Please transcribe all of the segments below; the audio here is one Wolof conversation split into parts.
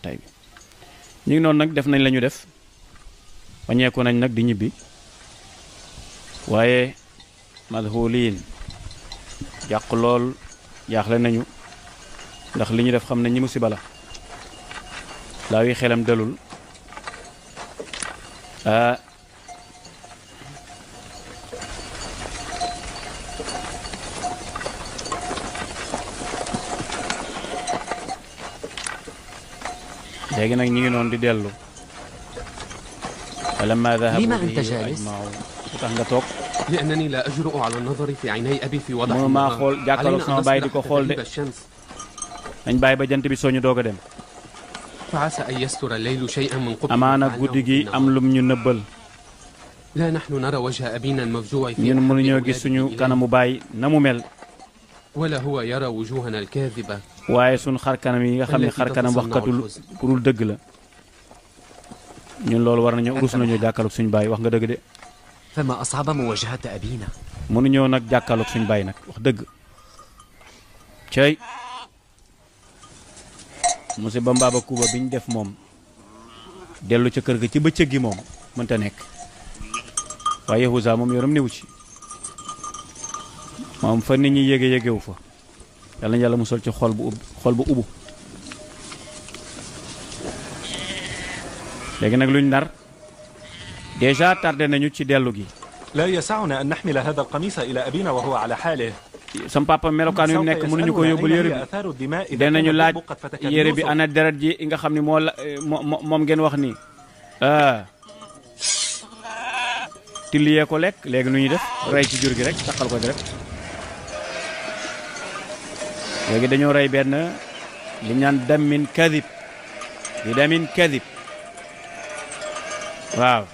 tay bi ñu ngi noonu nag def nañ la ñu def wañeeku nañ nag di ñibbi waaye madhuliin jàq lool jaaxle nañu ndax li ñu def xam nañ ñi musiba la laa wi xelam dalul léegi nag ñu ngi noonu di dellu falammaa dhahabu bihi ajma'u tax nga toog لأنني لا أجرؤ على النظر في عيني أبي في وضح maa xool jàkkaarloog sama baay di ko xool de nañ bàyyi ba jant bi soñu doog a dem فعسى أن يستر الليل شيئا من قبل amaana guddi gi am lum ñu nëbbal لا نحن نرى وجه أبينا المفجوع في ñun mënuñoo gis suñu kanamu baay na mu mel ولا هو يرى وجوهنا الكاذبة waaye suñu xar kanam yi nga xam ne xar kanam waxkatul kurul dëgg la ñun loolu war nañu rus nañu jàkkaarloog suñu baay wax nga dëgg de فما أصعب مواجهة أبينا mënuñoo nag jàkkaarloog suñu baay nag wax dëgg cey musiba mbaaba kuba bi ñu def moom dellu ca kër ga ci bëccëg gi moom mënta nekk waaye Yahuza moom yoram néew ci moom fa nit ñi yégewu fa yàlla na yàlla musal ci xol bu ubbu léegi nag luñ nar déjà tardé nañu ci dellu gi لا يسعنا أن نحمل هذا القميص إلى أبينا وهو على حاله sam papa melokaan yu nekk mënuñu ko yóbbul yére bi danañu laaj yére bi ana deret ji nga xam ne moom ngeen wax ni tilliyee ko lekk léegi nu ñuy def rey ci jur gi rek taxal ko deret léegi dañoo rey benn li ñaan damin kadib di damin kadib waaw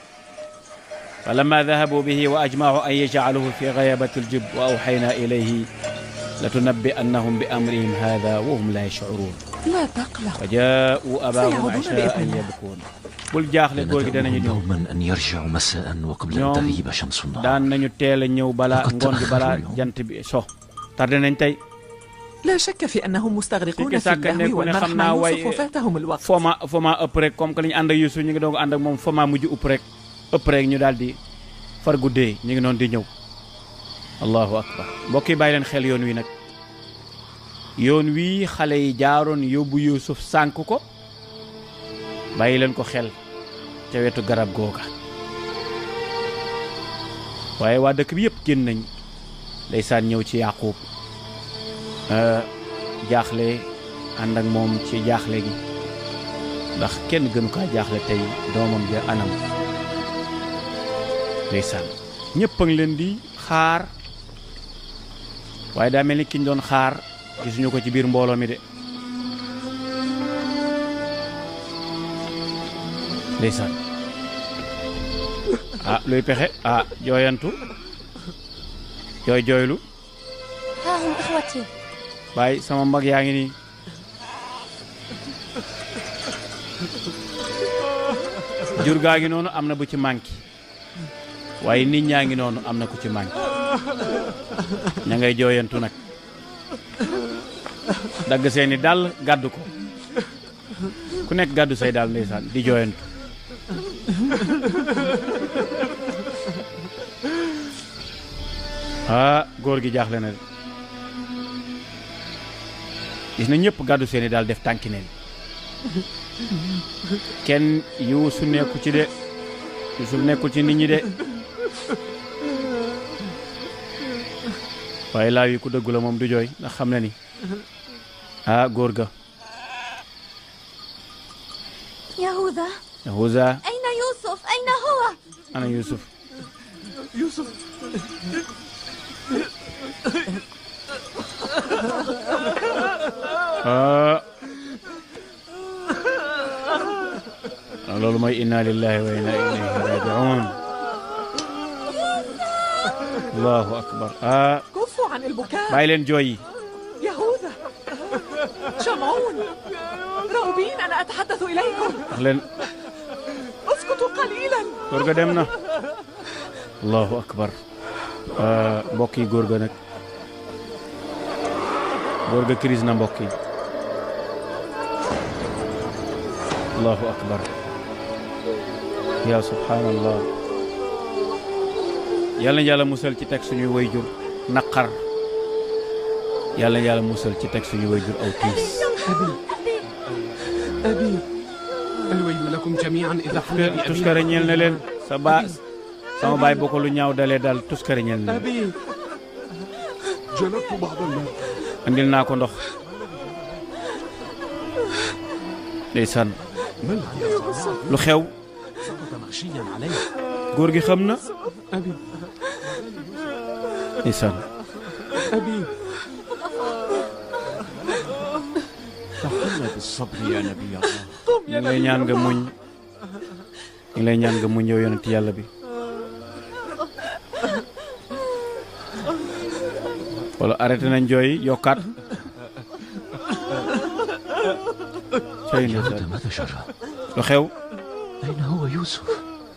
فلما ذهبوا به وأجمعوا أن يجعلوه في غيابة الجب وأوحينا إليه لتنبئنهم بأمرهم هذا وهم لا يشعرون لا تقلق وجاءوا أباهم عشاء يبكون bul jaaxle góor gi danañu ñëw دوما أن يرجعوا مساء وقبل أن تغيب شمس النهار daan nañu teel a ñëw balaa ngoon gi balaa jant bi so tardé nañ tey لا شك في أنهم مستغرقون في اللهو والمرح مع يوسف وفاتهم الوقت foma ëpp rek comme que li ñu ànd ak Yuusuf ñu ngi doon ànd ak moom foma mujj ëpp rek ñu daal di far guddee ñu ngi noonu di ñëw allahu akbar mbokk yi bàyyi leen xel yoon wi nag yoon wii xale yi jaaroon yóbbu Yuusuf sànk ko bàyyi leen ko xel ca wetu garab googa waaye waa dëkk bi yëpp génn nañ ndeysaan ñëw ci Yaaqub jaaxle ànd ak moom ci jaaxle gi ndax kenn gënu kaa jaaxle tey doomam ja anam ndeysaan ñëpp a ngi leen di xaar waaye daa mel ni ki ñu doon xaar gisuñu ko ci biir mbooloo mi de ndeysaan luy pexe jooyantu jooylu ها هم إخوتي baay sama mag yaa ngi nii jur gaa ngi noonu am na bu ci manqué waaye nit ñaa ngi noonu am na ku ci manqué ña ngay jooyantu nag dagg seeni dàll gàddu ko ku nekk gàddu say daal ndeysaan di jooyantu góor gi jaaxle na de gis na ñëpp gàddu seeni daal def tànki neen kenn Yuusuf nekku ci de Yuusuf nekkul ci nit ñi de waaye laaw yi ku dëggu la moom du jooy ndax xam na ni góor ga Yahuza أين يوسف أين هو ana Yuusuf loolu mooy inna lillahi wa inna ilayhi raji'un allahu akbar كفوا عن البكاء bàyyi leen jooy yi يهوذا شمعون راغبين أنا أتحدث إليكم wax leen اسكتوا قليلا góor ga dem na allahu akbar mbokk yi góor ga nag góor ga crise na mbokk yi allahu akbar ya subhanallah yàlla na yàlla musal ci teg suñuy wayjur naqar yàlla na yàlla musal ci teg suñuy wayjur aw tiis أبي الويل لكم جميعا إذا حمل بأبينا tuskare ñeel na leen sama baay boo ko lu ñaaw dalee daal tuskare ñeel na leen أبي جلبت بعض الماء andil naa ko ndox ndeysaan lu xew سقط مغشيا عليه. góor gi xam na أبي ndeysaan أبي تحلى بالصبر يا نبي الله. ñu ngi lay ñaan nga muñ ñu ngi lay ñaan nga muñ yow yonent yàlla bi wala arrêté nañ jooy yokkaat cay يا ndeysaan ولد ماذا جرى؟ lu xew أين هو يوسف؟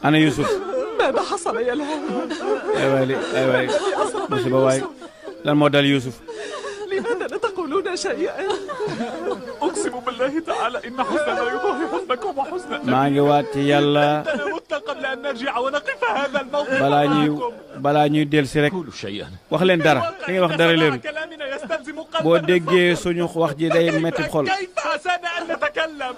ana Yusuf ماذا حصل يا لهاب؟ ay waay li ay waay musiba waay lan moo dal Yusuf لماذا لا تقولون شيئا؟ أقسم بالله تعالى إن حزننا يضاهي حزنكم وحزن maa ngi waat ci yàlla متنا قبل أن نرجع ونقف هذا الموقف balaa ñuy del si rek قولوا شيئا. wax leen dara da ngay wax dara leeru كلامنا يستلزم boo déggee suñu wax ji day metti xol كيف أسانا أن نتكلم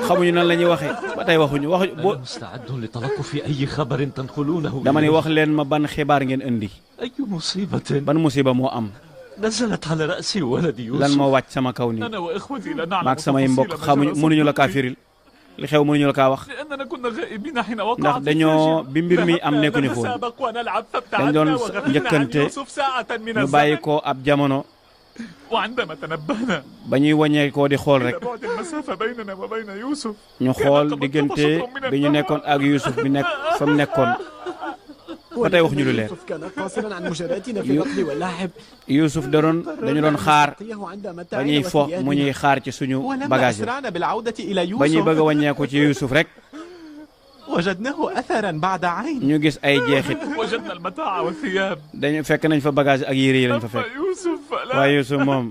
xamuñu nan la ñuy waxee ba tey waxuñu wax boo أنا مستعد لتلقف أي خبر تنقلونه dama ni إلي. wax leen ma ban xibaar ngeen indi أي مصيبة ban musiba moo am نزلت على رأس ولد lan يوسف. moo wàcc sama kaw nii أنا وإخوتي لا نعلم maag samay mbokk xamuñu mënuñu la kaa firil li xew mënuñu la kaa wax لأننا كنا غائبين حين ndax وقعت dañoo bi mbir mi am nekkuñu foon نتسابق ونلعب dañ فابتعدنا doon وغفلنا عن njëkkante يوسف ساعة من ñu bàyyi الزمن ko ab jamono وعندما تنبهنا ba ñuy wàññee koo di xool rek إلى بعد المسافة بيننا وبين يوسف ñu xool diggante bi ñu nekkoon ak Yusuf bi nekk fa mu nekkoon ba tey waxuñu lu leer يوسف كان قاصرا عن مجالاتنا في الأكل واللعب Yusuf dañu doon xaar عند ba متاعنا ñuy fo mu ñuy xaar ci suñu ولما bagage yi أسرعنا بالعودة إلى ba ñuy bëgg a يوسف wàññeeku ci Yusuf rek وجدناه أثرا بعد عين. ñu gis ay jeexit وجدنا المتاع والثياب dañu fekk nañ fa bagage ak yére yi lañ fa أما fekk يوسف فلا waaye Yusuf moom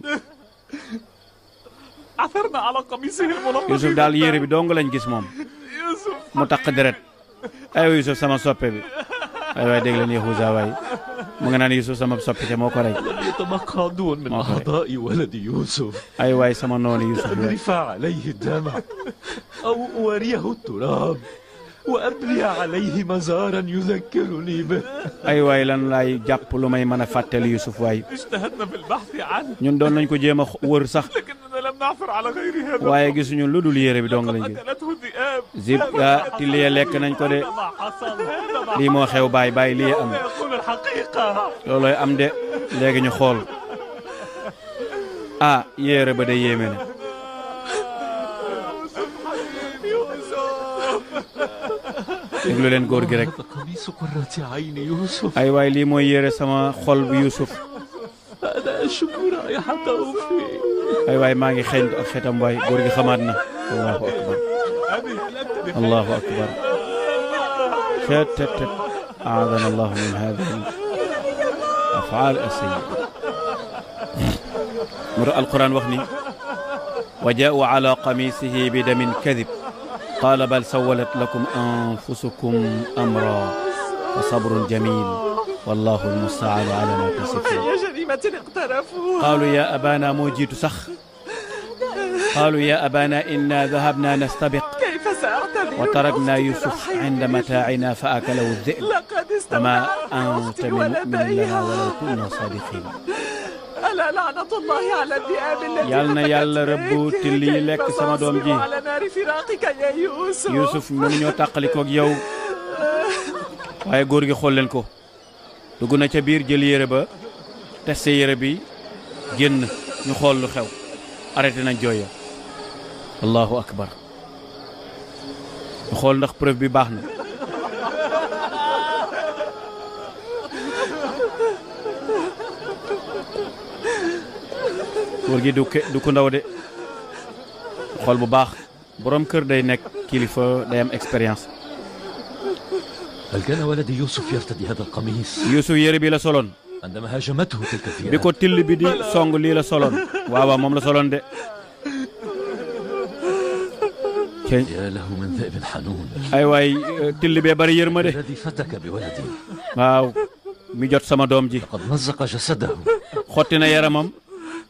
عثرنا على قميصه المنظف Yusuf daal yére bi dong lañ gis moom يوسف mu taq deret ay Yusuf sama soppe bi ay waay dégg leen Yahuza waay mu nga naan Yusuf sama soppe te moo ko rey يتبقى عدو من أوكي. أعضاء ولد يوسف. ay waay sama noonu Yusuf waay أذرف عليه الدمع أو أوريه التراب وأبني عليه مزارا يذكرني به. ay waay lan laay jàpp lu may mën a fàttali Yusuf waay اجتهدنا في البحث عنه ñun doon nañ ko jéem a wër sax لكننا لم نعثر على غير هذا waaye gisuñu lu dul yére bi dong lañ gis قتلته الذئاب zib ga tilliye lekk nañ ko de هذا ما حصل هذا ما lii moo xew baay lii am حصل يقول الحقيقة loolooy am de léegi ñu xool ah yére ba de yéeme na déglu leen góor gi rek هذا قميص قرة عين يوسف. ay waay lii mooy yére sama xol bu Yusuf أنا أشم رائحته فيه. ay waay maa ngi xeeñ ak xetam waay góor gi xamaat na allahu akbar allahu akbar tet aadana allahu min hadihi afaal asayyi mura alquran wax ni wa jaa'u ala qamisihi bi damin kadib qaala bal sawalat lakum anfusukum amra fa sabrun jamil wallahu almustaanu ala ma tasifun أي جريمة اقترفوها؟ قالوا يا أبانا moo jiitu sax قالوا يا أبانا إنا ذهبنا نستبق كيف سأعتذر وتركنا لأختي يوسف رحيل؟ عند متاعنا فأكله الذئب لقد وما استولى أنت أختي بمؤمن لنا ولديها. ولو كنا صادقين ألا لعنة الله على الذئاب التي yal na yàlla rëbbu till yi lekk sama doom ji على نار فراقك يا يوسف. Yusuf mënuñoo tàqalikoog yow waaye góor gi xool leen ko dugg na ca biir jël yére ba testé yére bi génn ñu xool lu xew arrêté nañ jooy ya allahu akbar ñu xool ndax preuve bi baax na góor gi du ko ndaw de xool bu baax borom kër day nekk kilifa day am expérience هل كان ولد يوسف يرتدي هذا القميص Yusuf yére bi la soloon عندما هاجمته تلك bi الفئران؟ ko till bi di song lii la soloon waaw waaw moom la soloon de يا له من ذئب حنون ay waay till bee bari yërmande الذي فتك بولدي waaw mi jot sama doom ji قد مزق جسده xotti na yaramam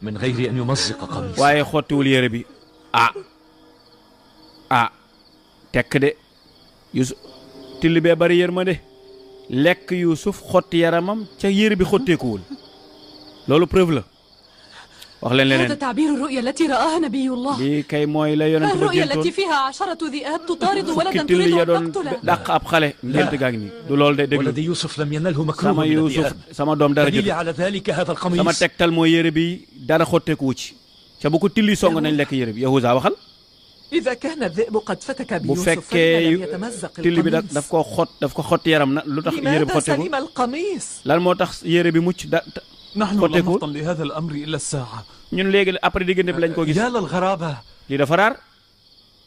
من غير أن يمزق قميصه waaye xottiwul yére bi tekk de Yusuf till bee bari yërmande lekk Yusuf xotti yaramam ca yére bi xotteekuwul loolu preuve la wax leen leneen هذا تعبير الرؤيا التي رآها نبي الله lii kay mooy la yonent ba الرؤيا géntoon التي فيها 10 ذئاب تطارد ولدا fukki till ya تريد doon أن تقتله dàq ab xale ngént gaa ngi nii du loolu de déglu ولدي يوسف لم ينله مكروه sama من Yusuf الذئاب sama doom dara دليلي jot على ذلك هذا sama القميص tegtal mooy yére bi dara xotteekuwu ci ca bu ko tilli song nañ lekk yére bi Yahuza waxal إذا كان الذئب قد فتك bu بيوسف فلما fekkee لم يتمزق till bi القميص daf ko xotti yaram na lu tax yére bi لماذا xotteeku سلم القميص lan moo tax yére bi mucc نحن قلت لم لكم. نفطن لهذا الأمر إلا الساعة. ñun léegi après diggante bi lañ ko gis يا للغرابة lii dafa raar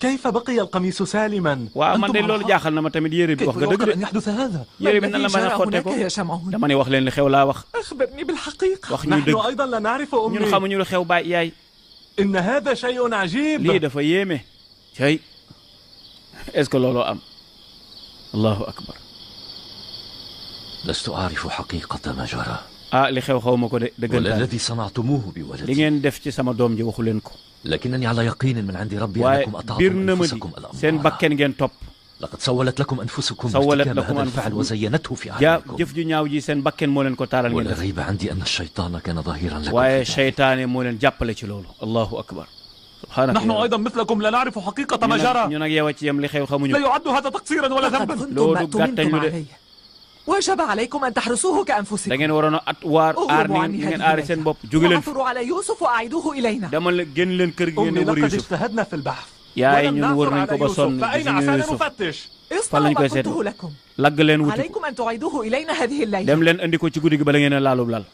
كيف بقي القميص سالما waaw man de أنتم loolu على jaaxal na ma tamit yére bi كيف wax nga dëgg يمكن de أن يحدث هذا؟ ما yére bi nan la الذي mën a جرى هناك xotteeku يا شمعون dama ne wax leen li xew laa wax أخبرني بالحقيقة wax ñu نحن dëgg أيضا لا نعرف ñun أمي xamuñu lu xew baay yaay إن هذا شيء عجيب lii dafa yéeme cay est-ce que looloo am allahu akbar لست أعرف حقيقة ما جرى li xew xaw ma ko de ولا dëggantaan الذي صنعتموه li بولدي ngeen def ci sama doom ji waxu leen ko لكنني على يقين من عند ربي waaye أنكم bir أطعتم na ma di أنفسكم seen الأمر bakken ngeen topp لقد سولت لكم أنفسكم سولت ارتكاب لكم هذا الفعل أنفسكم. وزينته في jaa أعينكم jëf ju ñaaw ji seen bakken moo leen ko taaral ngeen ولا def ريب عندي أن الشيطان كان ظهيرا لكم waaye في ذلك. seytaane moo leen jàppale ci loolu allahu akbar subhanak نحن أيضا مثلكم لا نعرف حقيقة ما ñu جرى. nag yow a ci yem li xew xamuñu لا يعد هذا تقصيرا ولا لقد ذنبا. كنتم لو ما دقات أتممتم تنجد. عليه وجب عليكم أن تحرسوه da كأنفسكم ngeen waroon a at waar aar اغضبوا ni عني ngeen هذه aari seen الليلة bopp jóge leen وعثروا على يوسف وأعيدوه إلينا dama la génn leen kër gi ngeen أمي di wër لقد Yusuf اجتهدنا في البحث yaay ولم ñun wër نعثر nañ ko على ba يوسف sonn فأين gisuñu عسانا Yusuf نفتش اصنعوا فلن ما يكون قلته لكم lagg leen wuti عليكم أن تعيدوه إلينا هذه الليلة dem leen andi ko ci guddi gi bala ngeen a laalub lal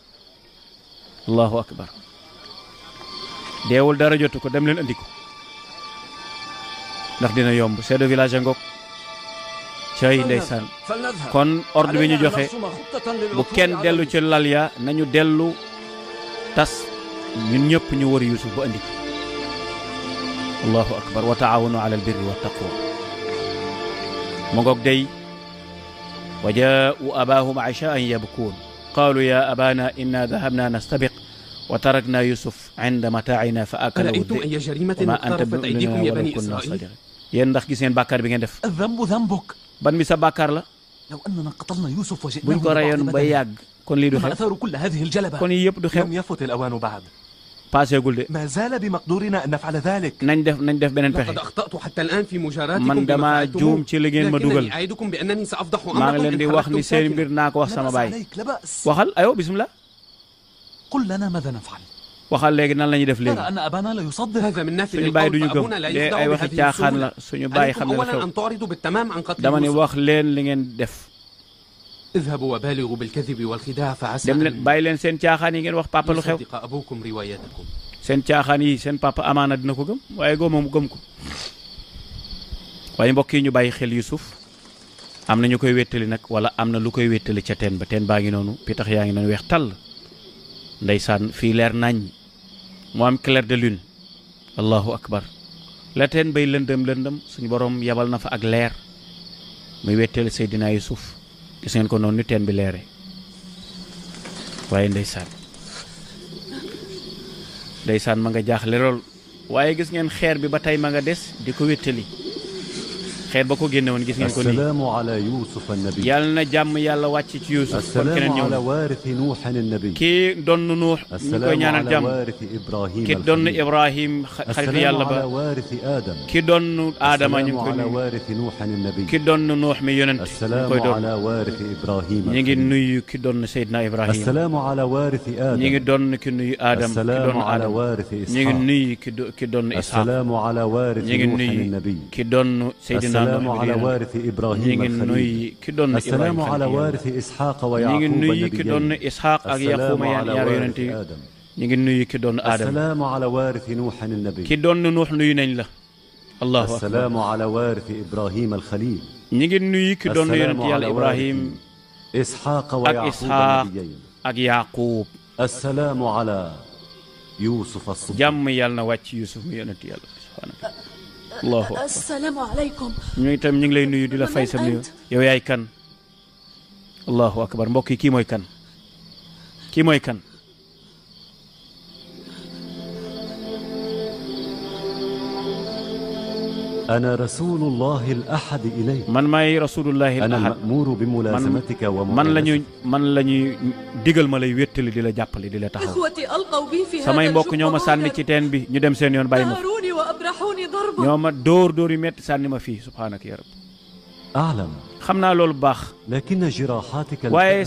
allahu akbar deewul dara jotu ko dem leen andi ko ndax dina yomb chef de village a ngoog cay ndeysaan kon ordre bi ñu joxe bu kenn dellu ci lal ya nañu dellu tas ñun ñëpp ñu wër Yusuf bu andi ko allahu akbar wa taawanu ala albirri wa taqwa mu ngoog day wa jaa'u abaahum ashaa'an yabkuun qaalu ya abana inna dahabna nastabiq wa tarakna Yusuf inda mataa'ina fa akalahu أرأيتم أي جريمة wa ma anta اقترفت أيديكم يا bimu'minin بني wa law kunna إسرائيل sadiqin yéen ndax gis ngeen bàkkaar bi ngeen def الذنب ذنبك. ban mi sa bàkkaar la لو أننا قتلنا يوسف buñ وجئناه ko rayoon ba ببعض yàgg kon lii du ما xew أثار كل هذه الجلبة. kon yii yëpp du xew لم يفت الأوان بعد paaseegul de ما زال بمقدورنا أن نفعل ذلك nañ def beneen لقد pexe أخطأت حتى الآن في مجاراتكم man بما dama فعلتموه juum ci li ngeen ma dugal لكنني أعدكم بأنني سأفضح maa ngi أمركم leen إن di wax خرجتم ni seen ساكنا mbir naa ko wax sama لا بأس baay عليك لا بأس. waxal aywa bismillah قل لنا ماذا نفعل. waxal léegi nan la ñuy def ترى léegi أن أبانا لا يصدق. هذا من نافذ suñu baay القول duñu gëm فأبونا لا de يخدع ay waxi بهذه caaxaan السهولة la suñu baay عليكم xam ne la أولا xew أن تعرضوا بالتمام عن قتل dama ne يوسف wax leen li ngeen def اذهبوا وبالغوا بالكذب والخداع فعسى dem leen أن bàyyi leen seen caaxaan yi ngeen wax papa lu xew يصدق أبوكم روايتكم seen caaxaan yi seen papa amaana dina ko gëm waaye góoma mu gëm ko waaye mbokk yi ñu bàyyi xel Yusuf am na ñu koy wéttali nag wala am na lu koy wéttali ca teen ba teen baa ngi noonu pitax yaa ngi noonu weex tàll ndeysaan fii leer nañ mu am clair de lune allahu akbar la teen bay lëndëm suñu borom yabal na fa ak leer muy wéttali Seydina Yusuf gis ngeen ko noonu ni teen bi leere waaye ndeysaan ma nga jaaxle lool waaye gis ngeen xeer bi ba tey ma nga des di ko wéttali xeer ba ko génne woon gis ngeen ko nii السلام على يوسف النبي yàlla na jàmm yàlla wàcc ci Yuusuf kon keneen السلام ñëw على na وارث نوح النبي kii donn Nuux ñu koy السلام ñaanal على jàmm وارث إبراهيم ki donn الخليل. Ibrahim xaritu السلام yàlla على ba وارث آدم ki donn Aadama ñu السلام koy على nuyu وارث نوح النبي ki donn Nuux mi yonent ñu السلام koy doon على وارث إبراهيم ñi ngi الخليل. nuyu ki donn Seydina Ibrahim السلام على وارث ñi ngi آدم donn ki nuyu Adam ki السلام donn على Adam وارث ñi ngi إسحاق nuyu ki donn Isxaaq السلام على وارث ñi ngi نوح nuyu النبي ki donn Seydina السلام Nuux mi على yonent وارث ñi إبراهيم ngi الخليل nuyu ki donn السلام Ibrahim على xaritu وارث إسحاق yàlla ñi ويعقوب ngi nuyu ki donn النبيين Isxaaq ak السلام Yaquuma على ñaar وارث yonent yi آدم ñi ngi nuyu ki donn Adam السلام على وارث نوح النبي ki donn Nuux nuyu nañ la allahu akbar السلام على وارث إبراهيم الخليل ñi ngi nuyu ki donn السلام yonent yàlla على Ibrahim وارث إسحاق ak ويعقوب Isxaaq النبيين ak Yaquub السلام على يوسف الصديق jàmm yàlla na wàcc Yusuf mu yonent yàlla subhaanahu allahu akbar. السلام عليكم. ñu itam ñu ngi lay nuyu di la fay sa nuyu. yow yaay kan. allahu akbar mbokk yi kii mooy kan. kii mooy kan. أنا رسول الله الأحد إليك. man maay rasulullahi al ahad. أنا المأمور بملازمتك man la ñuy digal ma lay wéttali di la jàppale di la taxaw. إخوتي ألقوا بي في هذا samay mbokk ñoo ma sànni ci teen bi ñu dem seen yoon bàyyi ma fa. داروني وأبرحوني ضربا. ñoo ma dóor yu metti sànni ma fii subhaanaka ya rab. أعلم. xam naa loolu bu baax. لكن جراحاتك waaye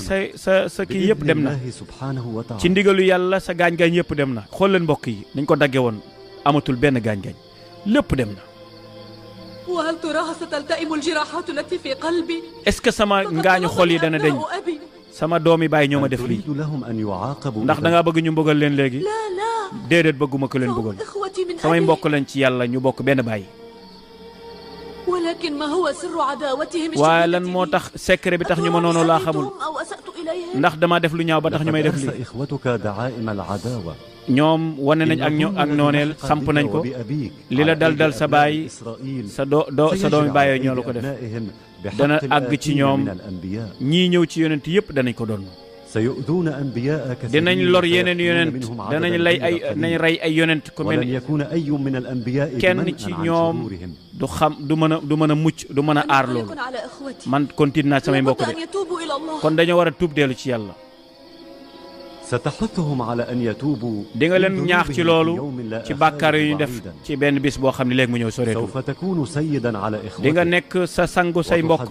sa kii yëpp dem na. الله سبحانه وتعالى. ci ndigalu yàlla sa gaañ-gaañ yëpp dem na. xool leen mbokk yi dañ ko dagge woon amatul benn gaañ-gaañ lépp dem na. وهل تراها ستلتئم الجراحات التي في قلبي؟ est-ce que sama ngaañu xol yi dana deñ sama doomi baay ñoo ma def lii ndax da ngaa bëgg ñu mbugal leen léegi déedéet bëgguma ko leen mbugal samay mbokk lañ ci yàlla ñu bokk benn baay. waaye lan moo tax secret bi tax ñu ma noonu laa xamul ndax dama def lu ñaaw ba tax ñu may def lii. ñoom wane nañ ak nooneel samp nañ ko li la dal sa baay sa doomi baay ñoo la ko def dana àgg ci ñoom ñii ñëw ci yonent yëpp danañ ko doon. dinañ lor yeneen yonent danañ rey ay yonent ku mel ni kenn ci ñoom du mën a mucc du mën a aar loolu man continue naa samay mbokk de kon dañoo war a tuub dellu ci yàlla. di nga leen ñaax ci loolu ci bàkkaar yu ñu def ci benn bis boo xam ne léegi mu ñëw soreetu. di nga nekk sa sangu say mbokk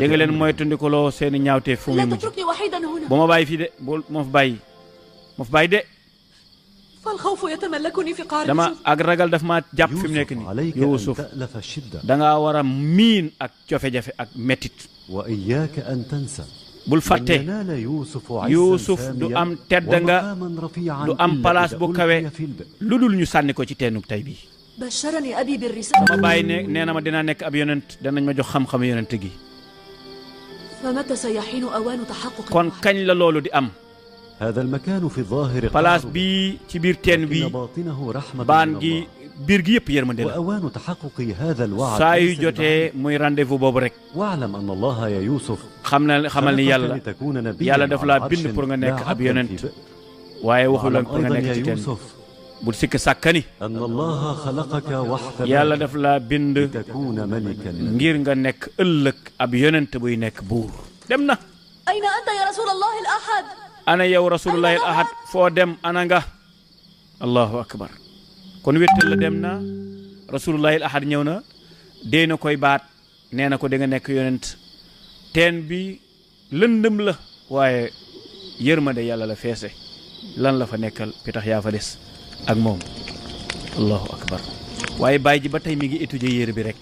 di nga leen moytandikuloo seeni ñaawteef fu muy mujj. bu ma bàyyi fii de ma fa bàyyi de. dama ak ragal daf ma jàpp fi mu nekk nii. Yuusuf da ngaa war a miin ak jafe-jafe ak mettit. bul fàtte Yuusuf du am tedd nga du am palaas bu kawe lu dul ñu sànni ko ci teenub tey bii. sama bàyyi ne nee na ma dinaa nekk ab yonent danañ ma jox xam-xam yonent gi. kon kañ la loolu di am. palaas bii ci biir teen bii baan gi biir gi yëpp yërmande la saa yu jotee muy rendez-vous boobu rek. xamal ni yàlla daf laa bind pour nga nekk ab yonent waaye waxul la pour nga nekk ci teen bu sikk sàkkani yàlla daf laa bind ngir nga nekk ëllëg ab yonent buy nekk buur. dem na. ayna anta ya rasulallah al ahad. ana yow rasulullahi al ahad foo dem ana nga. allahu akbar. kon wéttal la dem na rasulullahi al ahad ñëw na dee na koy baat nee na ko da nga nekk yonent teen bi lëndëm la waaye yërmande yàlla la feese lan la fa nekkal pitax yaa fa des ak moom. allahu akbar. waaye baay ji ba tey mi ngi étudier yére bi rek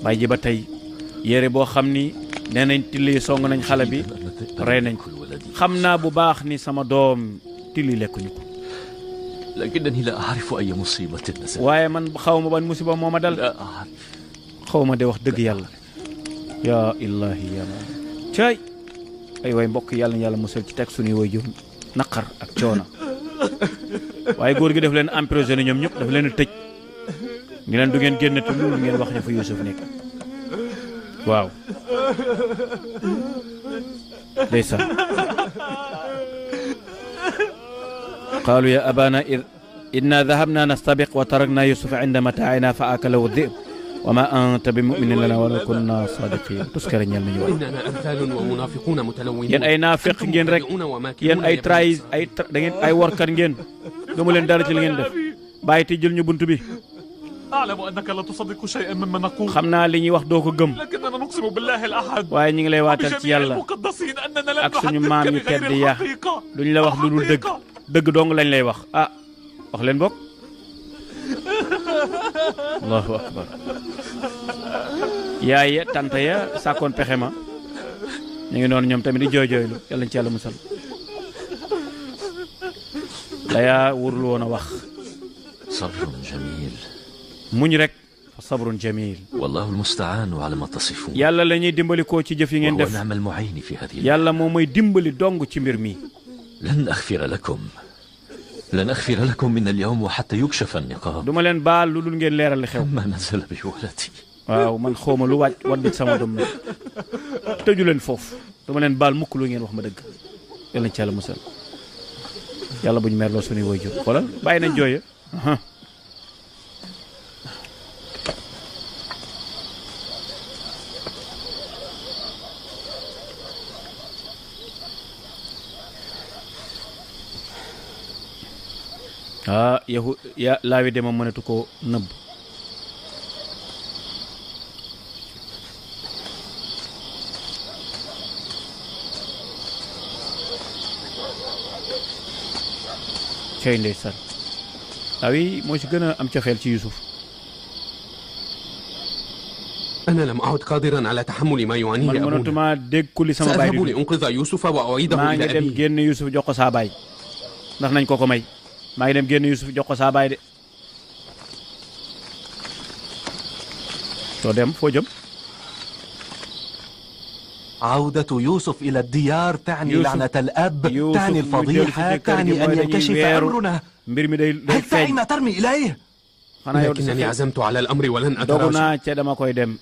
baay ji ba tey yére boo xam ni nee nañ tilli song nañ xale bi rey nañ ko xam naa bu baax ni sama doom tilli lekkuñu ko. لكنني لا أعرف أي مصيبة نزلت. waaye man xaw ma ban musiba moo ma dal. xaw ma de wax dëgg yàlla. yaa ilaahi yaa caay ay waay mbokk yàlla na yàlla musal ci teg suñuy way jur naqar ak coono waaye góor gi daf leen emprisonné ñoom ñëpp daf leen a tëj ni leen du ngeen génn te lu ngeen wax ne fa Yuusuf nekk waaw ndeysaan. قالوا يا أبانا إنا ذهبنا نستبق وتركنا يوسف عند متاعنا فأكله الذئب وما أنت بمؤمن لنا ولو كنا صادقين. تذكر ñal nañu wax. إننا أمثال ومنافقون متلونون. yéen ay naafiq ngeen rek yéen ay trahis da ngeen ay workat ngeen gëmu leen dara ci li ngeen def bàyyi te jël ñu bunt bi. أعلم أنك لا تصدق شيئا مما نقول. xam naa li ñuy wax doo ko gëm. لكننا نقسم بالله الأحد. waaye ñu ngi lay waatal ci yàlla ak suñu maam yu tedd ya duñ la wax lu dul dëgg dëgg dong lañ lay wax ah wax leen bokk. allahu akbar. yaay ya tante ya sàkkoon pexe ma ñu ngi noonu ñoom tamit di jooy-jooylu yàlla ñu ci yàlla musal. la yaa wurlu woon a wax. صبر جميل. muñ rek sabrun jamil. والله المستعان على ما تصفون. yàlla la ñuy dimbali koo ci jëf yi ngeen def. وهو نعم المعين في هذه. yàlla moom mooy dimbali dong ci mbir mi. لن أغفر لكم لن أغفر لكم من اليوم وحتى يكشف النقاب. duma leen baal lu dul ngeen leeral li xew. ما نزل بولدي. waaw man xawma lu wàcc sama doom la tëju leen foofu duma leen baal mukk lu ngeen wax ma dëgg yal nañ ci yàlla musal yàlla buñu merloo suñuy waajur xoolal bàyyi nañ jooya laawi de moom mënatu ko nëbb cey ndeysaan laawi moo ci gën a am cofeel ci Yuusuf. أنا لم أعد قادرا على تحمل ما يعانيه أبونا. man mënatuma dégg li sama baay سأذهب لأنقذ يوسف وأعيده maa إلى ngi dem أبيه. génn Yuusuf jox ko saa baay ndax nañ ko may maa ngi dem génn Yuusuf jox ko saa baay de soo dem foo jëm. عودة يوسف إلى الديار تعني لعنة الأب، تعني الفضيحة، تعني أن ينكشف أمرنا. mbir mi day حتى أين ترمي إليه؟ لكنني عزمت على الأمر ولن أتراجع.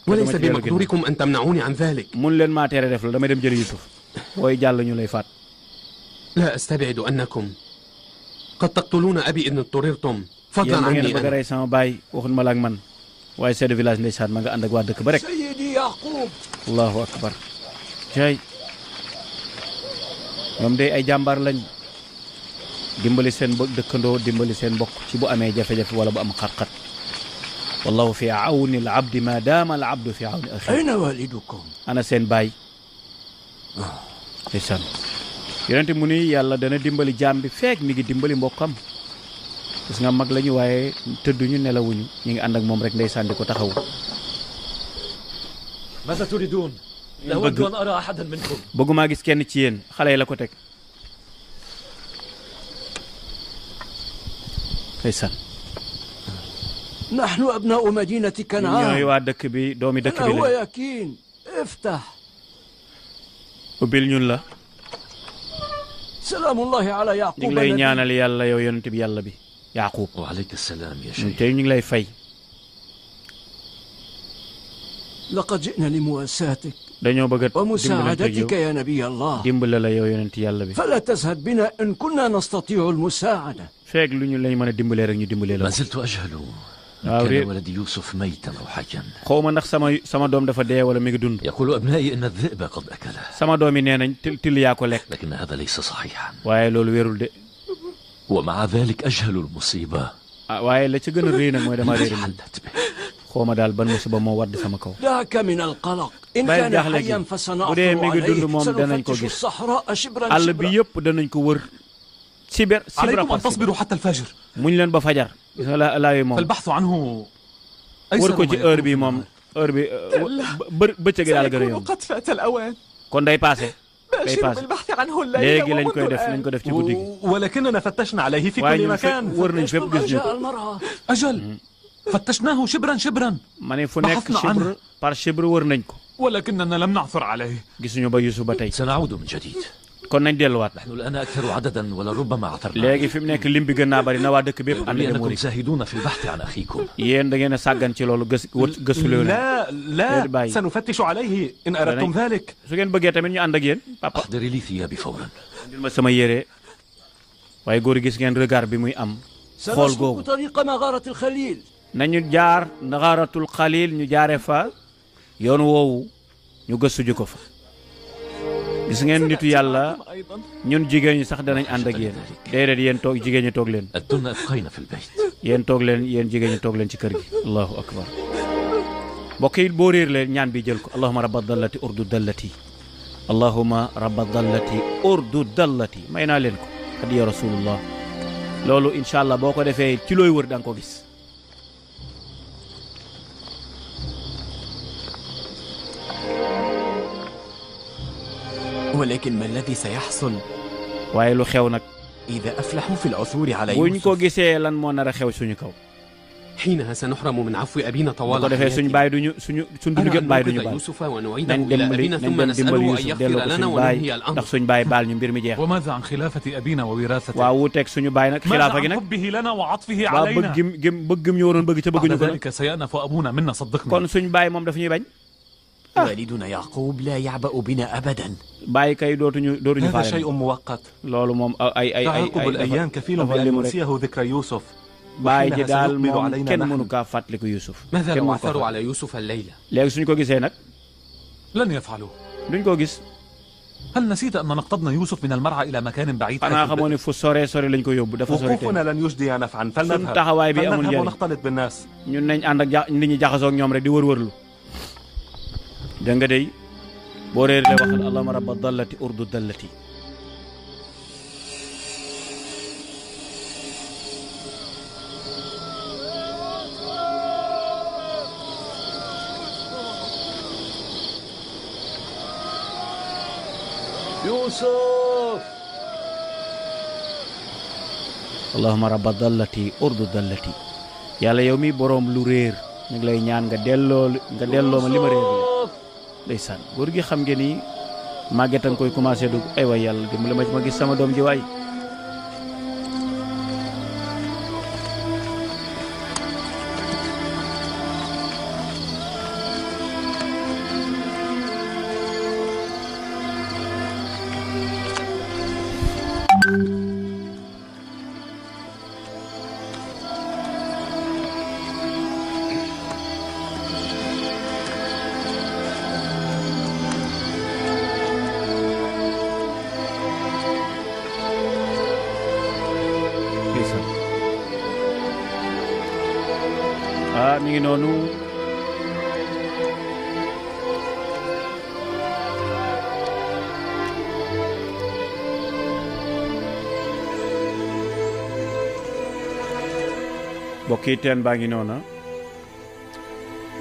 وليس بمقدوركم أن تمنعوني عن ذلك. mun leen maa tere def la damay dem jëli Yuusuf booy jàll ñu lay faat. لا أستبعد أنكم قد تقتلون أبي إن اضطررتم فضلا عني bëgg a rey sama baay waxuñ ma la ak man waaye chef de village ndeysaan ma nga ànd ak waa dëkk ba rek. سيدي يعقوب. allahu akbar. cay ñoom day ay jàmbaar lañ dimbali seen dëkkandoo dimbali seen mbokk ci bu amee jafe-jafe wala bu am xat-xat wallahu fi awni al abdi ma daama al abdu fi awni axi. أين والدكم؟ ana seen baay. ndeysaan yonente mu ni yàlla dana dimbali jaam bi feek mi ngi dimbali mbokkam gis nga mag lañu waaye tëdduñu nelawuñu ñu ngi ànd ak moom rek ndeysaan di ko taxawu. ماذا تريدون؟ لا أود أن أرى أحدا منكم. bëggumaa gis kenn ci yéen xale yi la ko teg. ndeysaan. نحن أبناء مدينة ñooy كنعان. waa dëkk bi doomi dëkk bi هو la يكين افتح. ubbil ñun la سلام الله على ñu يعقوب ngi lay النبي. ñaanal yàlla yow yonent bi yàlla bi Yaaqub. وعليك السلام يا ñun شيخ. tey ñu ngi lay fay. لقد جئنا لمواساتك dañoo bëgg a dimbalante ومساعدتك yow يا نبي الله. dimbale la yow yonent yàlla bi فلا تزهد بنا إن كنا نستطيع المساعدة. feek lu ñu lañ mën a dimbalee rek ñu dimbalee la. ما زلت أجهل waaw كان ولدي يوسف ميتا أو حيا. xaw ma ndax sama doom dafa dee wala mi ngi dund. يقول أبنائي إن الذئب قد أكله. sama doom yi nee nañ till yaa ko lekk. لكن هذا ليس صحيحا. waaye loolu wérul de. ومع ذلك أجهل المصيبة. waaye la ci gën a rëy nag mooy dama réer التي mi حلت به. xaw ma daal ban musiba moo wadd sama kaw. دعك من القلق. إن bàyyi كان jaaxle gi حيا bu dee فسنعثر mi ngi dund عليه. moom danañ ko سنفتش gis. الصحراء شبرا àll bi شبرا. yëpp danañ ko wër. sibra عليكم أن par تصبروا حتى الفجر. muñ leen ba fajar. gis nga laawi moom فالبحث عنه wër أيسر ko ما ci يكون heure في bi moom النهار. heure bi bëccëg daal gën a yomb قد فات الأوان. kon day passé day باشر passé بالبحث عنه الليلة léegi lañ ومنذ koy def الآن. nañ ko def ci guddi gi ولكننا فتشنا عليه في waaye كل ñun مكان. wër nañ fépp gis ñu جاء ko. المرأة. أجل فتشناه شبرا شبرا ma ne fu nekk بحثنا chibre عنه. par chibre wër nañ ko ولكننا لم نعثر عليه. gisuñu ba Yuusuf ba tey سنعود من جديد. kon nañ delluwaat نحن الآن أكثر عددا ولربما عثرنا. léegi fi mu nekk lim bi gën naa bari na waa dëkk bépp ànd dem لأنكم wëri زاهدون في البحث عن أخيكم. yéen da ngeen a sàggan ci loolu gëstu leen لا غير باي. لا سنفتش عليه إن أردتم ذلك. su ngeen bëggee tamit ñu ànd ak yéen papa أحضري لي ثيابي فورا. indil ma sama yére waaye góor gis ngeen regard bi muy am xool سنسلك googu طريق مغارة الخليل. nañu jaar naxaaratul xalil ñu jaare fa yoon woowu ñu gëstu ji ko fa gis ngeen nitu yàlla أيضا. ñun jigéen ñi sax danañ ànd ak yéen déedéet yéen toog jigéen ñi toog leen أنتن أبقين في البيت. yéen toog leen yéen jigéen ñi toog leen ci kër gi allahu akbar mbokk yi boo réer leen ñaan bi jël ko allahuma rabba dallati urdu dallati allahuma rabba dallati urdu dallati may naa leen ko hadiya rasulullah loolu incha allah boo ko defee ci looy wër da nga ko gis ولكن ما الذي سيحصل waaye lu xew nag إذا أفلحوا في العثور على buñ ko يوسف؟ gisee lan moo nar a xew suñu kaw حينها سنحرم من عفو أبينا طوال حياته. يوسف ونعيده إلى أبينا ثم نسأله أن يغفر لنا وننهي الأمر. وماذا عن خلافة أبينا ووراثته؟ ماذا عن حبه لنا وعطفه علينا؟ بعد ذلك سيأنف أبونا منا صدقنا. والدنا يعقوب لا يعبأ بنا أبدا. هذا شيء مؤقت. تعاقب الأيام كفيل بأن ينسيه ذكر يوسف. باي دال موم كين منو كا فاتليكو يوسف. ماذا لو عثروا على يوسف الليلة؟ léegi suñu ko gisee nag لن يفعلوا. duñ ko gis. هل نسيت أن نقتضنا يوسف من المرعى إلى مكان بعيد؟ أنا خموني fu sore sore lañ ko yóbbu dafa sore. وقوفنا لن يجدي نفعا فلنذهب. taxawaay bi amul njariñ. ونختلط بالناس. ñun nañ ànd ak nit ñi jaxasoo ak ñoom rek di wër-wërlu. dégg nga dey boo réer le waxal allahumma rabba dallati urdu dallati. يوسف allahumma rabba dallati urdu dallati. yàlla yow mi boroom lu réer ñu ngi lay ñaan nga delloo ma li ma réer la. ndeysaan góor gi xam ngeen ni màggetan koy commencé dugg ay waay yàlla dimbali ma gis sama doom ji waay. mi ngi noonu mbokk yi teen baa ngi noona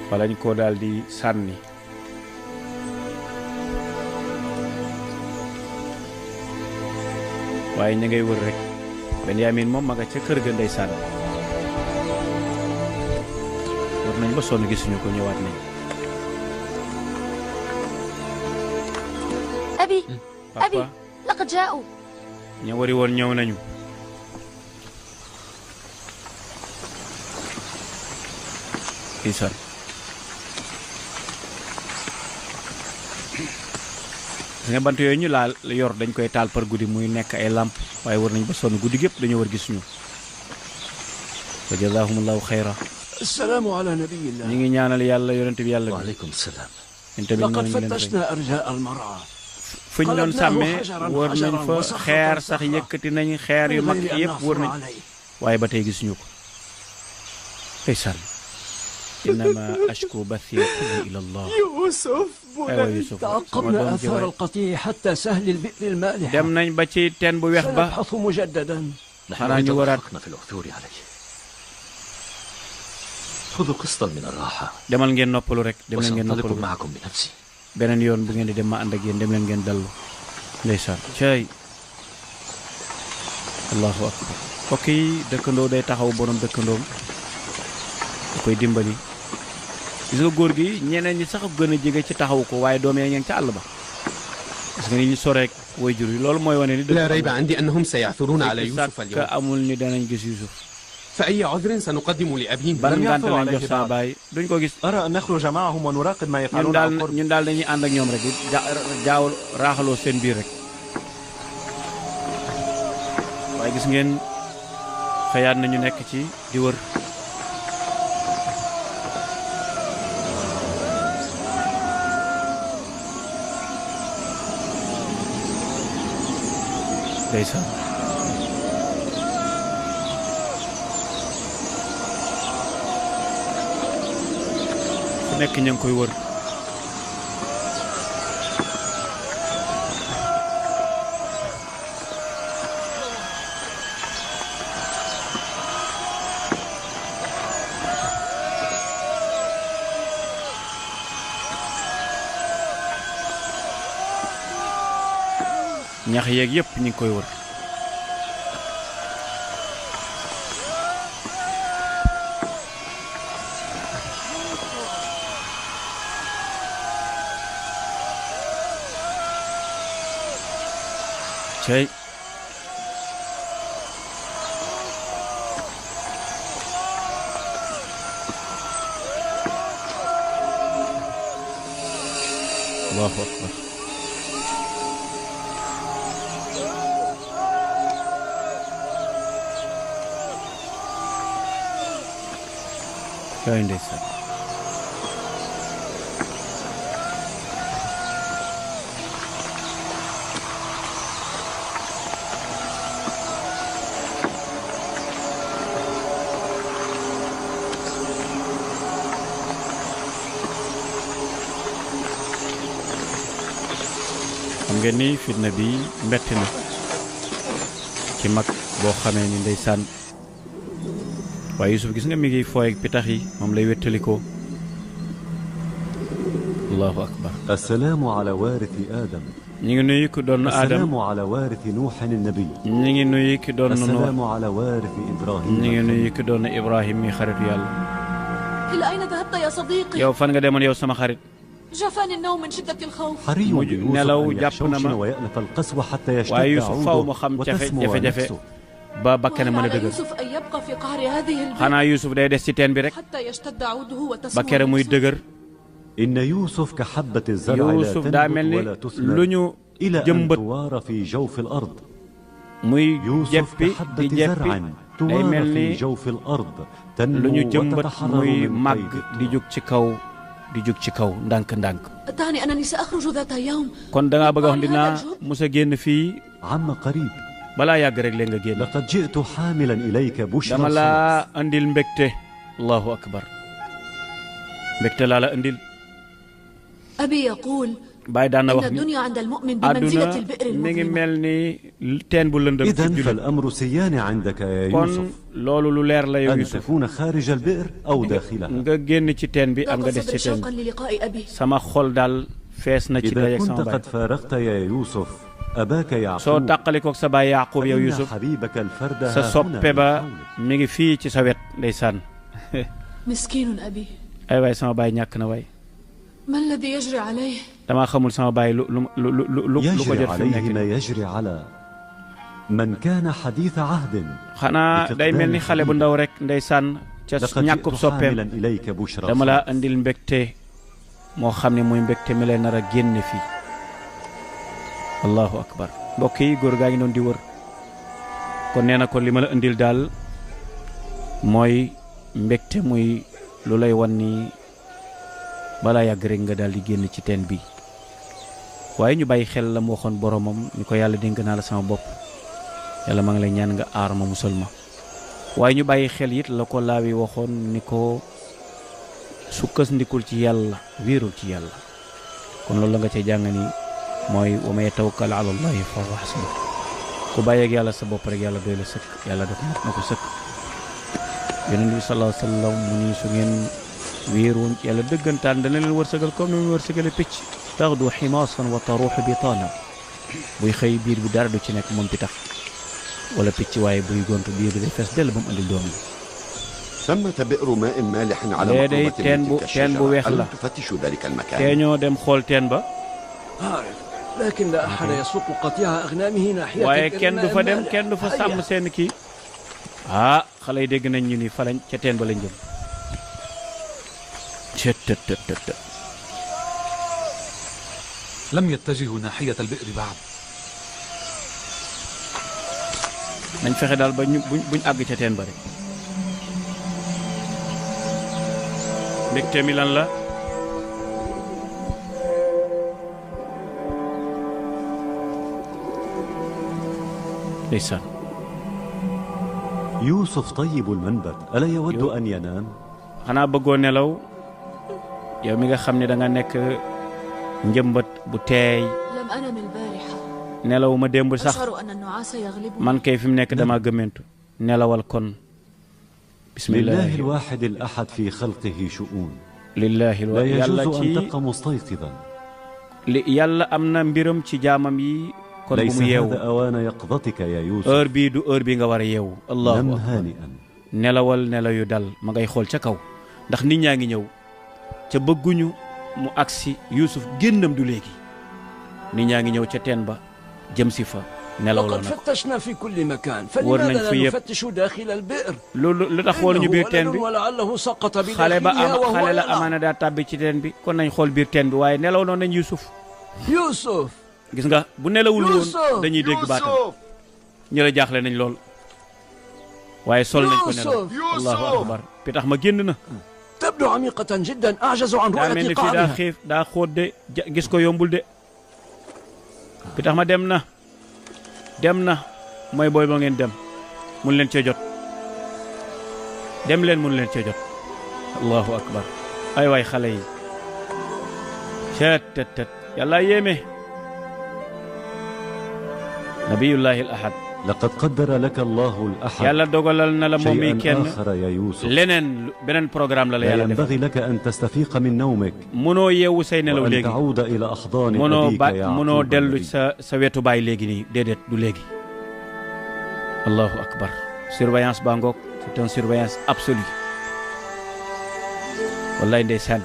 wala ñu ko daal di sànni waaye ña ngay wër rek Benyamin moom ma nga ca kër ga ndeysaan war nañ ba sonn gisuñu ko ñëwaat nañ. abi abi laqad jaa'u. ña wari woon ñëw nañu. isaan nga bant yooyu ñu laal yor dañ koy taal par guddi muy nekk ay lamp waaye war nañ ba sonn guddi gépp dañoo war gisuñu. wa jazaahumullahu xayra. السلام على نبي الله. ñi ngi ñaanal yàlla yonent bi yàlla bi. وعليكم السلام. لقد فتشنا أرجاء المرعى. fu ñu doon sàmmee wër nañ fa xeer sax yëkkati nañ xeer yu mag yëpp wër nañ waaye ba tey gisuñu ko. ndeysaan. إنما أشكو بثي إلى الله. يوسف يوسف تعقبنا آثار القطيع حتى سهل البئر المالح. dem nañ ba ci teen bu weex ba. سنبحث مجددا. xanaa ñu waraat. في العثور عليه. خذوا قسطا من الراحة. demal ngeen noppalu rek. dem leen ngeen noppalu وسأنطلق معكم بنفسي. beneen yoon bu ngeen di dem ma ànd ak yéen dem leen ngeen dallu. ndeysaan cay allahu akbar. mbokk yi dëkkandoo day taxaw borom dëkkandoom da koy dimbali. gis nga góor gi ñeneen ñi sax gën a jege ci taxaw ko waaye doom yaa ngeen ca àll ba. gis nga ni ñu soreek way jur yi loolu mooy wane ni. لا ريب عندي أنهم سيعثرون على يوسف اليوم. amul ni danañ gis Yuusuf. فأي عذر سنقدم لأبيهم؟ ban ngànt lañ jox sa baay duñ ko gis. أرى أن نخرج معهم ونراقب ما يفعلون على القرب. ñun daal dañuy ànd ak ñoom rek jaaw raaxaloo seen biir rek. waaye gis ngeen xëyaat nañu nekk ci di wër. ndeysaan fu nekk ña ngi koy wër. ñax yeeg yëpp ñu ngi koy wër. cey Allahu akbar kay ndeysaan xam ngeen ni fitna bi metti na ci mag boo xamee ni ndeysaan waaye Yusuf gis nga mi ngi fooy ak pitax yi moom lay wéttalikoo allahu akbar assalaamu ala waarisi Aadam ñi ngi nuyu ki doon Aadam assalaamu ala waarisi Nuuhin an-nabi ñi ngi nuyu ki doon assalaamu ala waarisi Ibrahim ñi ngi nuyu ki doon Ibrahim mi xaritu yàlla إلى أين ذهبت يا صديقي؟ yow fan nga demoon yow sama xarit جفاني النوم من شدة الخوف حري بيوسف nelaw أن jàpp na يحشوشن ma ويأنف القسوة حتى يشتد waaye Yusuf faw mu xam عوده وتسمو jafe-jafe نفسه ba bakkane mën a وعلى dëgër يوسف أن يبقى في قعر هذه البيئة xanaa Yusuf day des ci teen bi rek حتى يشتد عوده ba وتسمو kere muy نفسه. dëgër إن يوسف كحبة الزرع لا Yusuf daa mel تنبت ni ولا lu تثمر ñu إلى أن jëmbat توار في جوف الأرض muy يوسف jeppi di كحبة jeppi زرع day توار mel في ni جوف الأرض lu تنمو ñu jëmbat وتتحرر muy من màgg قيد di jóg ci kaw di jóg ci kaw ndànk-ndànk تعني أنني سأخرج ذات يوم kon da ngaa bëgg a wax dinaa mos a génn fii عم قريب balaa yàgg rek leen nga génn لقد جئت حاملا إليك بشرى dama الخلاص laa andil mbégte allahu akbar mbégte laa la andil أبي يقول bàyyi daan na إن wax ni الدنيا عند المؤمن بمنزلة àdduna البئر mi ngi المظلمة mel ni teen bu lëndëm ci إذن jullit فالأمر سيان عندك يا kon يوسف loolu lu leer la yow أن Yusuf تكون خارج البئر أو داخلها nga génn ci teen bi am nga ضاق des صدري ci teen شوقا للقاء أبي sama xol daal fees na ci إذا dajeeg كنت sama baay قد فارقت يا يوسف أباك soo يعقوب tàqalikoog sa baay Yaaqub yow فإن Yusuf حبيبك الفرد sa ها هنا soppe ba من حولك. mi ngi fii ci sa wet ndeysaan مسكين أبي ay waay sama baay ñàkk na waay ما الذي يجري عليه؟ damaa xamul sama baay lu ko يجري jot fi mu عليه nekk ما يجري على من كان حديث عهد xanaa day mel ni xale bu ndaw rek ndeysaan ca لقد ñàkkub جئت soppeem حاملا إليك بشرى dama laa الخلاص. andil mbégte moo xam ne muy mbégte mi lay nar a génne fii allahu akbar mbokk yi góor gaa ngi doon di wër kon nee na ko li ma la andil daal mooy mbégte muy lu lay wan ni balaa yàgg rek nga daal di génn ci teen bi waaye ñu bàyyi xel la mu waxoon boromam ni ko yàlla dénk naa la sama bopp yàlla maa ngi lay ñaan nga aar ma musal ma waaye ñu bàyyi xel it la ko laawi waxoon ni ko sukkandikul ci yàlla wéerul ci yàlla kon loolu la nga cee jàng ni mooy wa man yatawakkal ala allahi fa huwa hasbuh ku bàyyeeg yàlla sa bopp rek yàlla doy la sëkk yàlla def na ko sëkk yonent bi sallallahu alayhi wa sallam mu ni su ngeen wéeroon ci yàlla dëggantaan dana leen wërsëgal comme ni mu wërsëgale picc taxdu ximaasan wa taruuxu bitaana buy xëy biir bi dara du ci nekk moom pitax wala picc waaye buy gontu biir bi day fees dell ba mu andil doom yi ثمة بئر ماء مالح على léeg-day مقربة teen من bu تلك teen bu weex الشجرة la ألم تفتش ذلك te المكان؟ ñoo dem xool teen ba أعرف لكن لا أحد يسوق قطيع أغنامه ناحية waaye البئر kenn du fa dem المالح. kenn du fa sàmm هيا. seen kii ah xale yi dégg nañ ñu ni fa lañ ca teen ba lañ jëm cëtëtëtët لم يتجهوا ناحية البئر بعد. nañ fexe daal ba ñu buñ àgg ca teen ba rek mbégte mi lan la ndeysaan يوسف طيب المنبت ألا يود أن ينام؟ xanaa bëggoo nelaw yow mi nga xam ne da nga nekk njëmbat bu teey لم أنم البارحة nelaw ma démb sax أشعر أن النعاس يغلبني man kay fi mu nekk dama gëmmentu nelawal kon bismillah لله الواحد الأحد في خلقه شؤون lillahi لا yàlla يجوز أن ci تبقى مستيقظا li yàlla am na mbiram ci jaamam yi kon bu ليس mu yeewu هذا أوان يقظتك يا يوسف heure bii du heure bi nga war a yeewu allahu نم akbar هانئا nelawal nelaw yu dal ma ngay xool ca kaw ndax nit ñaa ngi ñëw ca bëgguñu mu agsi Yuusuf génnam du léegi nit ñaa ngi ñëw ca teen ba jëm si fa لقد فتشنا في كل مكان فلماذا لا نفتش داخل البئر lu tax xooluñu biir teen bi ولعله سقط xale ba بداخلها am وهو xale la يلعب amaana daa tàbbi ci teen bi kon nañ xool biir teen bi waaye nelaw noonu nañ Yuusuf يوسف gis nga bu nelawul woon dañuy dégg baatam ñu la jaaxle nañ lool waaye sol nañ ko nelaw allahu akbar pitax ma génn na تبدو عميقة جدا أعجز عن daa mel رؤية ni fii daa قاعها xiif daa xóot de gis ko yombul de pitax ma dem na mooy booy ba ngeen dem mun leen cee jot dem leen mun leen cee jot allahu akbar ay waay xale yi tet yàlla yéeme nabiyullahi al ahad لقد قدر لك الله الأحد yàlla dogalal na la moom mi kenn شيئا آخر يا يوسف leneen beneen programme la la لا yàlla def ينبغي لك أن تستفيق من نومك mënoo yeewu say nelaw وأن léegi تعود إلى أحضان mënoo أبيك ba يا mënoo يعقوب dellu النبي. sa wetu baay léegi nii déedéet du léegi allahu akbar surveillance baa ngoog c'est une surveillance absolue wallaay ndeysaan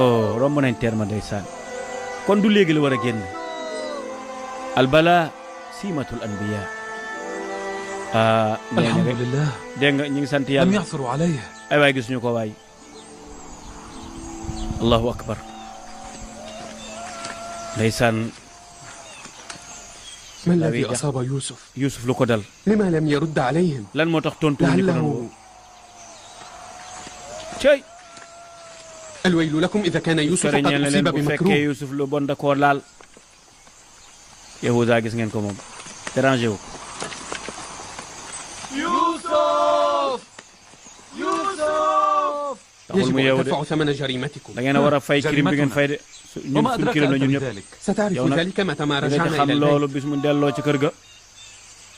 oh romb nañ terme ndeysaan kon du léegi la war a génn albala siimatul anbiya الحمد لله dégg nga ñu ngi sant لم yàlla يعثروا عليه ay waay gisuñu ko waay allahu akbar ndeysaan ما الذي أصاب يوسف؟ Yuusuf lu ko dal لما لم يرد عليهم؟ lan moo tax tontu ñu ko لعله doon cey الويل لكم إذا كان يوسف قد ñeel na leen أصيب bu fekkee بمكروه. Yuusuf lu bon da koo laal Yahuda gis ngeen ko moom dérangé wu taxul mu يجب yeewu أن de تدفعوا ثمن جريمتكم. da ngeen a war a fay crime bi ngeen fay de ñun وما suñ أدراك crime la أنت ñun ñëpp بذلك ستعرف يونا- ذلك متى ما dina ci رجعنا xam إلى loolu البيت. bis mu delloo ci kër ga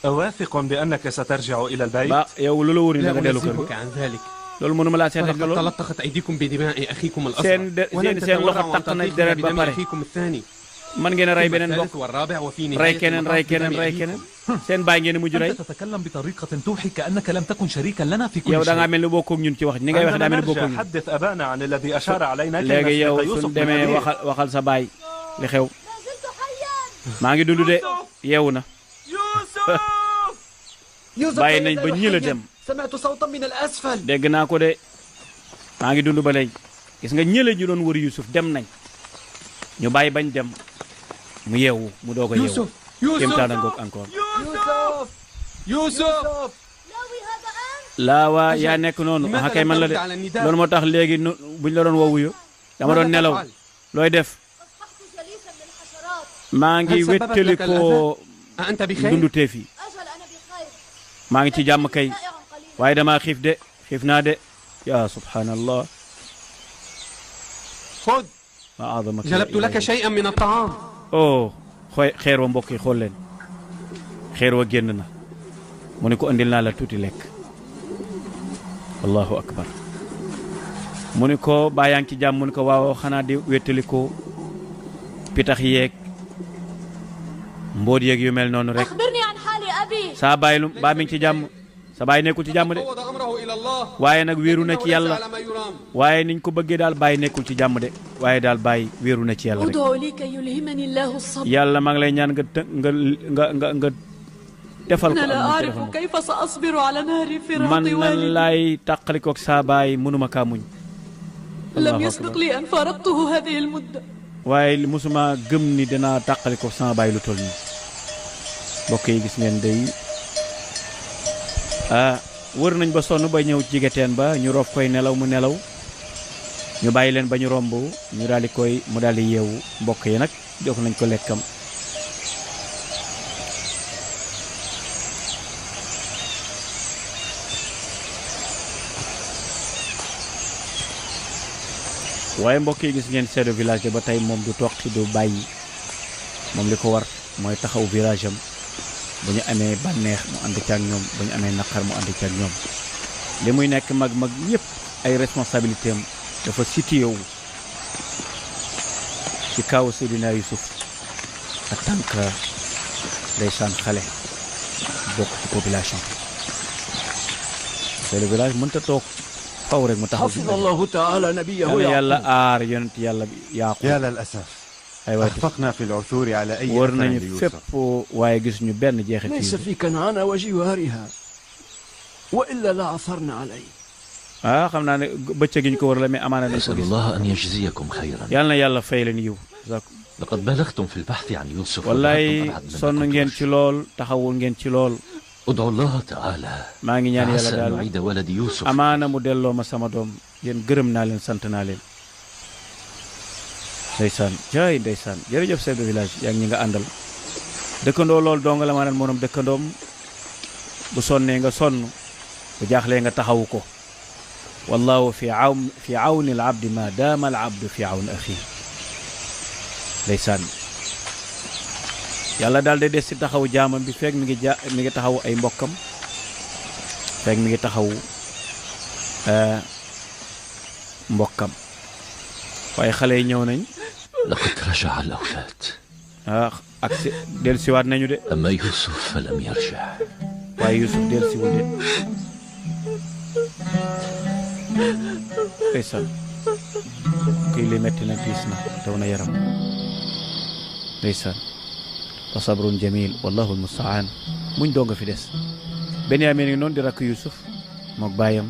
أواثق بأنك سترجع إلى البيت؟ ba yow lu la wóor ni لا da nga dellu kër أنزهك ga عن ذلك. loolu mënuma laa seetal nga فلقد loolu تلطخت أيديكم بدماء أخيكم الأصغر seen ولن seen loxo تتورعوا عن taq na تلطيخها deret ba بدم pare أخيكم الثاني. man ngeen a rey ثم beneen الثالث bokk والرابع وفي rey نهاية keneen المطاف rey keneen بدم rey أبيكم. keneen seen baay ngeen mujj rey أنت تتكلم بطريقة توحي كأنك لم تكن شريكا لنا في كل yow da ngaa شيء. mel ni bokkoo ak ñun ci wax ni ngay wax daa mel ni bokkoo ak نرجع ñun حدث أبانا عن الذي أشار علينا كي léegi yow نسرق يوسف suñ من demee أبيه. waxal sa baay li xew maa ngi dund de yeewu na bàyyi nañ ba ñi la dem سمعت صوتا من الأسفل dégg naa ko de maa ngi dund ba léegi gis nga ñële ñu doon wër Yuusuf dem nañ ñu bàyyi bañ dem mu yeewu mu doog a yeewu يوسف يوسف kéemtaan ngoog encore يوسف يوسف laawa yaa nekk noonu لماذا ah kay لم man la ترد de على النداء؟ loolu moo tax léegi buñ la doon woowu yo dama doon ماذا nelaw تفعل؟ looy def أصبحت جليسا للحشرات maa ngi هل سببت wéttali لك ko أنت بخير؟ dundu teef yi أجل أنا بخير maa ngi ci jàmm kay جائع قليلا waaye damaa xiif de xiif naa de yaa subhanallah خذ ma azamaka جلبت لك شيئا من الطعام. oh xeer wa mbokk yi xool leen xeer wa génn na mu ne ko andil naa la tuuti lekk allahu akbar mu ne ko baa yaa ngi ci jàmm mu ne ko waaw xanaa di wéttali ko pitax yeeg mbóot yeeg yu mel noonu rek أخبرني عن حال أبي saa baay lu baa mi ngi ci jàmm sa baay nekkul ci jàmm de فوض أمره إلى الله. waaye nag wéeru na إنه ci ليس yàlla على ما يرام. waaye niñ ko bëggee daal baay nekkul ci jàmm de waaye daal baay wéeru na ci yàlla rek أدعو لي كي يلهمني الله الصبر yàlla maa ngi lay ñaan nga defal ko أنا لا am أعرف كيف سأصبر على نهر فراق man nan والدي laay tàqalikook saa baay mënuma kaa muñ لم يسبق لي أن فارقته هذه المدة waaye musuma gëm ni dinaa tàqalikook sama baay lu toll nii mbokk yi gis ngeen day wër nañ ba sonn ba ñëw jigeteen ba ñu roof koy nelaw mu nelaw ñu bàyyi leen ba ñu romb ñu daal di koy mu daal di yeewu mbokk yi nag jox nañ ko lekkam waaye mbokk yi gis ngeen chef de village ba tey moom du toog du bàyyi moom li ko war mooy taxaw village am bu ñu amee bànneex mu ànd ci ak ñoom bu ñu amee naqar mu ànd ci ak ñoom li muy nekk mag yépp ay responsabilité am dafa situé wu ci kaw Seydina Youssouf en tant que ndeysaan xale bokk ci population chef de village mënta toog faw rek mu taxaw حفظ الله تعالى نبيه yàlla يعقوب aar yonent yàlla bi Yaaqub يا للأسف أخفقنا في العثور على أي wër أثر nañu ليوسف fépp waaye gis ñu benn jeexit ليس في كنعان وجوارها وإلا لعثرنا عليه. xam naa ne bëccëg gi ñu ko wër la mais amaana nañ ko أسأل gis. الله أن يجزيكم خيرا. yàlla na yàlla fay leen yiw. لقد بالغتم في البحث عن يوسف. wallaay sonn ngeen ci lool taxawul ngeen ci lool. ادعوا الله تعالى. maa ngi ñaan yàlla عسى أن daal يعيد ولد يوسف. amaana mu delloo ma sama doom yéen gërëm naa leen sant naa leen. ndeysaan jaay ndeysaan jërëjëf chef de village yaa ngi ñi nga àndal. dëkkandoo loolu dong la maanaam moom dëkkandoom bu sonnee nga sonn bu jaaxlee nga taxawu ko. wallahu fi awni al abdi ma daama al abdu fi awni axi. ndeysaan yàlla daal day des ci taxawu jaamam bi fekk mi ngi taxawu ay mbokkam fekk mi ngi taxawu mbokkam waaye xale yi ñëw nañ. لقد رجع الأولاد. ak si dellusiwaat nañu de. أما يوسف فلم يرجع. waaye Youssouf dellusiwul de. ndeysaan kii li metti na tiis na daw na yaram. ndeysaan fa sabrun jamil wallahu almustaan muñ doonga fi des. Benyamin ngi noonu di rakk Youssouf mook baayam.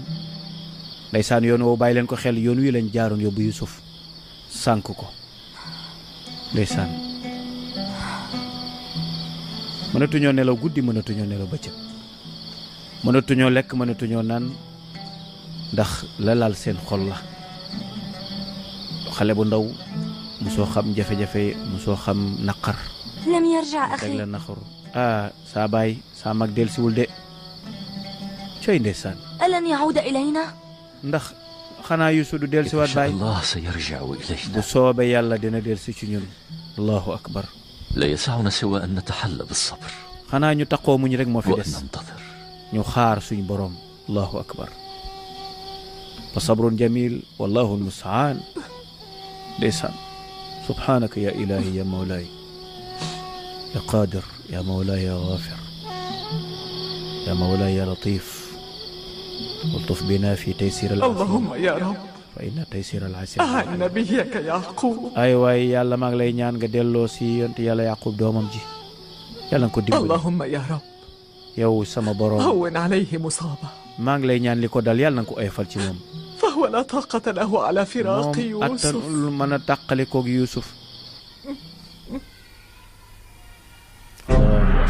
ndeysaan yoon woo bàyyi leen ko xel yoon wi lañ jaaroon yóbbu Youssouf sànk ko. ndeysaan mënatuñoo nelaw guddi mënatuñoo nelaw bëccëg mënatuñoo lekk mënatuñoo naan ndax la laal seen xol la. xale bu ndaw musoo xam jafe-jafe musoo xam naqar. lam yarja axi rek la naqaru. saa baay saa mag dellusiwul de. cooy ndeysaan. alan yahuda ilayna. ndax xanaa Yuusuf du dellusiwaat baay. الله سيرجع إلينا. bu soobee yàlla dina dellusi ci ñun. allahu akbar. لا يسعنا سوى أن نتحلى بالصبر. xanaa ñu taqoo muñ rek moo fi des. وننتظر. ñu xaar suñu borom. allahu akbar. fa sabrun jamil wallahu almustaan. ndeysaan subhaanaka ya ilahi ya mawlaay ya qaadir ya mawlaay ya gaafir ya mawlaay ya latif waltuf bina fi taysir al اللهم يا رب fa inna taysir al asir أهل نبيك يعقوب. ay waay yàlla maa ngi lay ñaan nga delloo si yonent yàlla yaqub doomam ji yàlla nga ko dimbali. اللهم يا رب yow sama borom هون عليه مصابه. maa ngi lay ñaan li ko dal yàlla nga ko oyofal ci moom. فهو لا طاقة له على فiraaq moom يوسف. attanul mën a tàqale koog Yuusuf